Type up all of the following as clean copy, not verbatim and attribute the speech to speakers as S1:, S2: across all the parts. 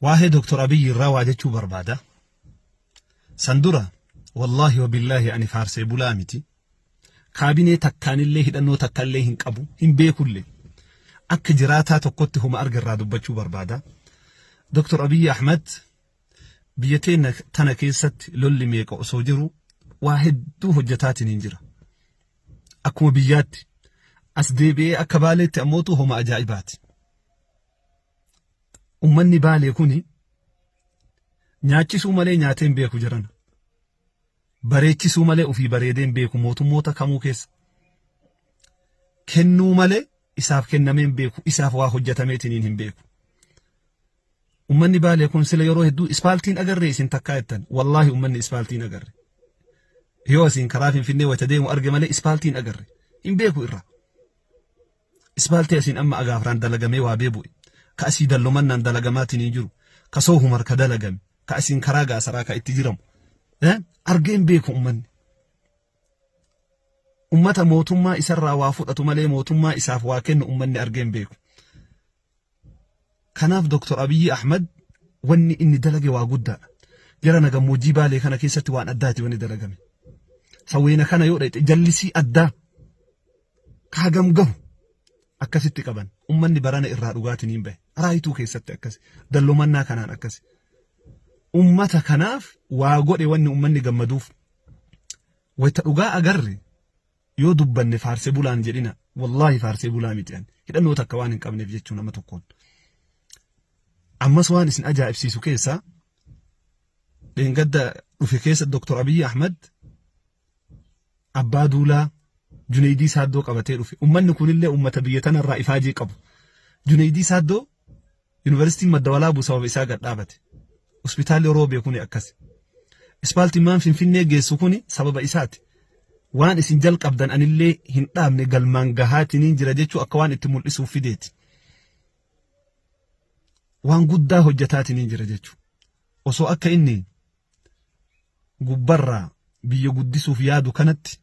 S1: Waa'ee Doktor Abiyyi irraa waa jechuu barbaada. San dura wallaahi wa billaahi ani faarsee bulaa miti. Kaabinee takkaanillee hidhannoo takkallee hin qabu, hin beekullee. Akka jiraataa tokkotti homa arge irraa dubbachuu barbaada. Doktor Abiyyi Ahmad biyya teenya tana keessatti lolli meeqa osoo jiru waa hedduu hojjetaatiin hin jira. Akkuma biyyaatti as deebi'ee akka Baaleetti ammootu homa ajaa'ibaati. Ummanni Baalee kuni nyaachisuu malee nyaatee hin beeku jirana. Bareechisuu malee ofii bareedee hin beeku mootummoota kamuu keessa. Kennuu malee isaaf kennamee hin beeku isaaf waa hojjetameetiniin hin beeku. Ummanni Baalee kun sila yeroo hedduu ispaaltiin agarree isin takkaa jettan wallaahi ummanni ispaaltiin agarre. Yoo asiin karaa Finfinnee wayita deemu arge malee ispaaltiin agarre hin beeku irraa. Ispaaltii asiin amma agaafraan dalagamee waa bee bu'e. Ka asii dallomannaan dalagamaatiin hin jiru. Ka soohumar ka dalagame. Ka asiin karaa gaasaraa ka itti jiramu. Argee hin beeku ummanni. Ummata mootummaa isarraa waa fudhatu malee mootummaa isaaf waa kennu ummanni argee hin beeku. Kanaaf Dr. Abiyyi Ahmad wanni inni dalage waa guddaadha. Jara na gammoojjii Baalee kana keessatti waan addaati wanni dalagame. Sawweena kana yoo dhayxe jallisii addaa kaagam gahu akkasitti qaban. Ummanni barana irraa dhugaatiin hin bahe. Raayituu keessatti akkasi. Dallomannaa kanaan akkasi. Ummata kanaaf waa godhe wanni ummanni gammaduuf. Wayita dhugaa agarre yoo dubbanne faarsee bulaan jedhina wallaahi faarsee bulaa miti ani hidhannoo takka waan hin qabneef jechuu nama tokkoon. Ammas waan isin ajaa'ibsiisu keessaa dheengadda dhufe keessa Dr. Abiyyi Ahmad abbaa duulaa Junaydii Saaddoo qabatee dhufe. Ummanni kunillee ummata biyya tanarraa ifaajee qabu. Junaydii Saaddoo Yuunivarsiitiin Madda Walaabuu sababa isaa gad dhaabate. Hospitaalli Roobee kuni akkasi. Ispaaltimmaan Finfinnee geessu kuni sababa isaati. Waan isin jalqabdan anillee hin dhaabne galmaan gahaatiniin jira jechuu akka waan itti mul'isuuf fideeti. Waan guddaa hojjetaatiniin jira jechuu. Osoo akka inni gubbarraa biyya guddisuuf yaadu kanatti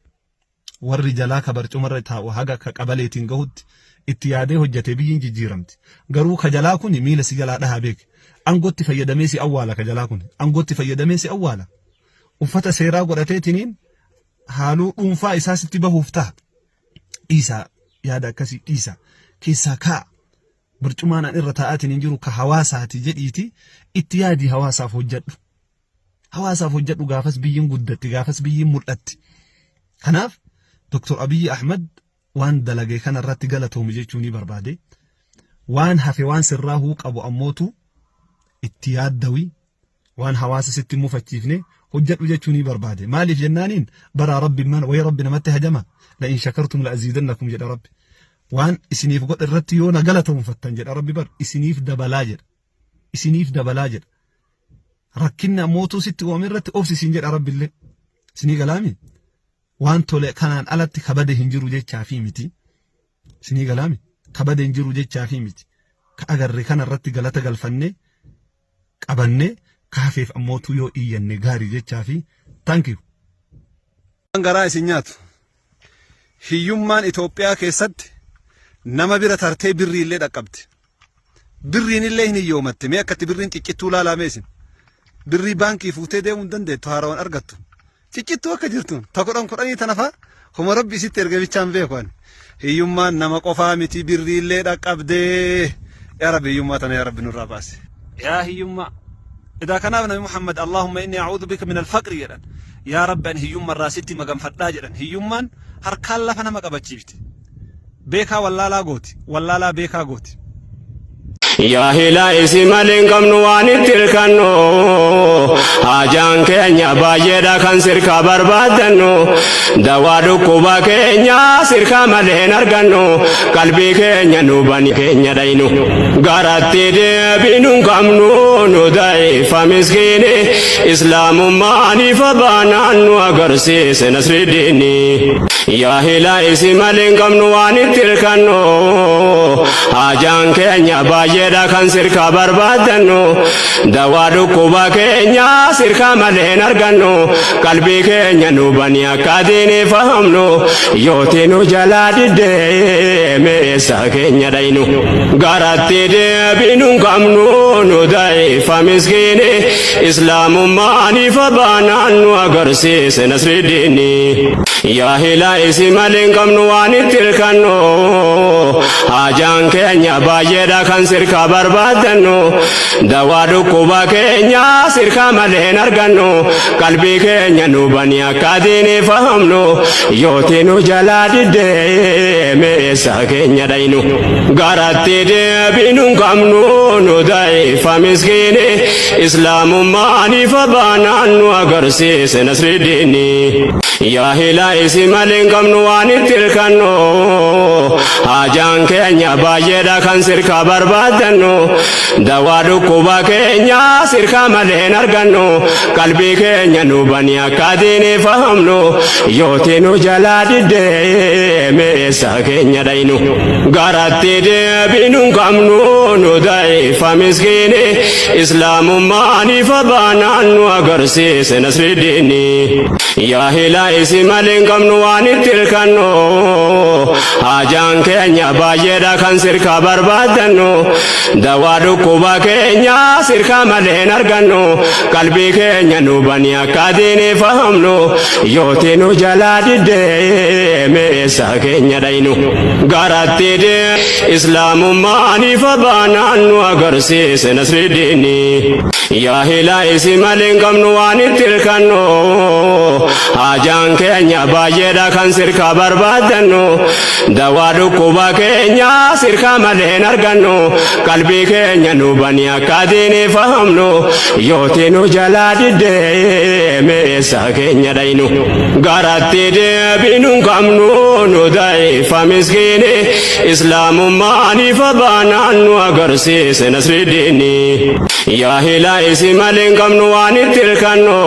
S1: warri jalaa ka barcumarra taa'u haga ka qabaleetiin gahutti itti yaadee hojjate biyyiin jijjiiramti. Garuu ka jalaa kuni miila si jalaa dhahaa beeki. Angootti fayyadamee si awwaala ka jalaa kuni. Angootti fayyadamee si awwaala. Uffata seeraa godhateetiniin haaluu dhuunfaa isaa sitti bahuuf ta'a. Dhiisaa yaada akkasii dhiisaa. Keessaa kaa'a. Barcumaan an irra taa'aatiin hin jiru ka hawaasaati jedhiiti itti yaadii hawaasaaf hojjedhu. Hawaasaaf hojjedhu gaafas biyyiin guddatti gaafas biyyiin mul'atti. Kanaaf Dr. Abiyyi Ahmad waan dalage kana irratti galatoomi jechuu ni barbaade. Waan hafe waan sirraahuu qabu ammootu itti yaaddawi waan hawaasa sitti hin mufachiifne hojjedhu jechuu ni barbaade. Maaliif jennaaniin baraa rabbi mana wayi rabbi namatti hajama la in shakartum la aziidannakum jedha rabbi. Waan isiniif godhe irratti yoo na galatoomfattan jedha rabbi bar isiniif dabalaa jedha. Isiniif dabalaa jedha. Rakkinni ammootuu sitti uumame irratti obsi siin jedha rabbillee. Isinii galaami? Waan tole kanaan alatti kabade hin jiru jechaa fi miti. Isinii galaami? Kabade hin jiru jechaa fi miti. Ka agarre kana irratti galata galfannee qabannee kaafeef ammootuu yoo iyyanne gaarii jechaa fi thank you.
S2: Garaa isin nyaatu. Hiyyummaan Itoophiyaa keessatti nama bira tartee birrii illee dhaqqabdi. Birriin illee hin hiyyoomatte. Mee akkatti birriin ciccittuu laalaa mee isin. Birrii baankii fuutee deemuu hin dandeettu haarawan argattu. Ciccittuu akka jirtuun ta kudhan kudhanii tana faa homa rabbi isitti erge bichaan beeku ani. Hiyyummaan nama qofaa miti birrii illee dhaqqabdee. Yaa rabbi hiyyummaa tana yaa rabbi nurraa baasi. Yaa hiyyummaa. Edaa kanaaf Nabi Muhammad Allahumma inni a'uudhu bika min al-faqri jedhan. Yaa Rabbi ani hiyyumma irraa sitti maganfadhaa jedhan. Hiyyummaan harkaan lafa nama qabachiifti. Beekaa wallaalaa gooti. Wallaalaa beekaa gooti.
S3: Yaa hilaa isi malee hin qabnu waan itti hirkannu haajaan keenya baay'eedha kan sirkaa barbaaddannu dawaa dhukkuba keenya sirkaa malee hin argannu qalbii keenya nu bani keenya dhaynu garatti deebinu hin qabnu nu da'ifa miskiini islaamummaan ifa baanaan nu agarsiise nasridiini. Yaa hilaa isi malee hin qabnu waan itti hirkannu. Haajaan keenya baay'eedha kan sirka barbaaddannu. Dawaa dhukkuba keenya sirka malee hin argannu. Qalbii keenya nu bani akka diinii fahamnu. Yooti nu jalaa diddee meessa keenya dhaynu. Garatti deebinu hin qabnu nu da'ifa miskiini. Islaamummaan ifa baanaan nu agarsiise Nasridiini. Yaa hilaa isi malee hin qabnu waan itti hirkannu. Haajaan keenya baay'eedha kan sirka barbaaddannu. Dawaa dhukkuba keenya sirka malee hin argannu. Qalbii keenya nu bani akka diinii fahamnu. Yooti nu jalaa diddee meessa keenya dhaynu. Garatti deebinu hin qabnu nu da'ifa miskiini. Islaamummaan ifa baanaan nu agarsiise Nasridiini. Yaa hilaa isi malee hin qabnu waan itti hirkannu. Haajaan keenya baay'eedha kan sirka barbaaddannu. Dawaa dhukkuba keenya sirka malee hin argannu. Qalbii keenya nu bani akka diinii fahamnu. Yooti nu jalaa diddee meessa keenya dhaynu. Garatti deebinu hin qabnu nu da'ifa miskiini. Islaamummaan ifa baanaan nu agarsiise Nasridiini. Yaa hilaa isi malee hin qabnu waan itti hirkannu. Haajaan keenya baay'eedha kan sirka barbaaddannu. Dawaa dhukkuba keenya sirka malee hin argannu. Qalbii keenya nu bani akka diinii fahamnu. Yooti nu jalaa diddee meessa keenya dhaynu. Garatti dee Islaamummaan ifa baanaan nu agarsiise Nasridiini. Yaa hilaa isi malee hin qabnu waan itti hirkannu. Haajaan keenya baay'eedha kan sirka barbaaddannu. Dawaa dhukkuba keenya sirka malee hin argannu. Qalbii keenya nu bani akka diinii fahamnu. Yooti nu jalaa diddee meessa keenya dhaynu. Garatti deebinu hin qabnu nu da'ifa miskiini. Islaamummaan ifa baanaan nu agarsiise Nasridiini. Yaa hilaa isi malee hin qabnu waan itti hirkannu.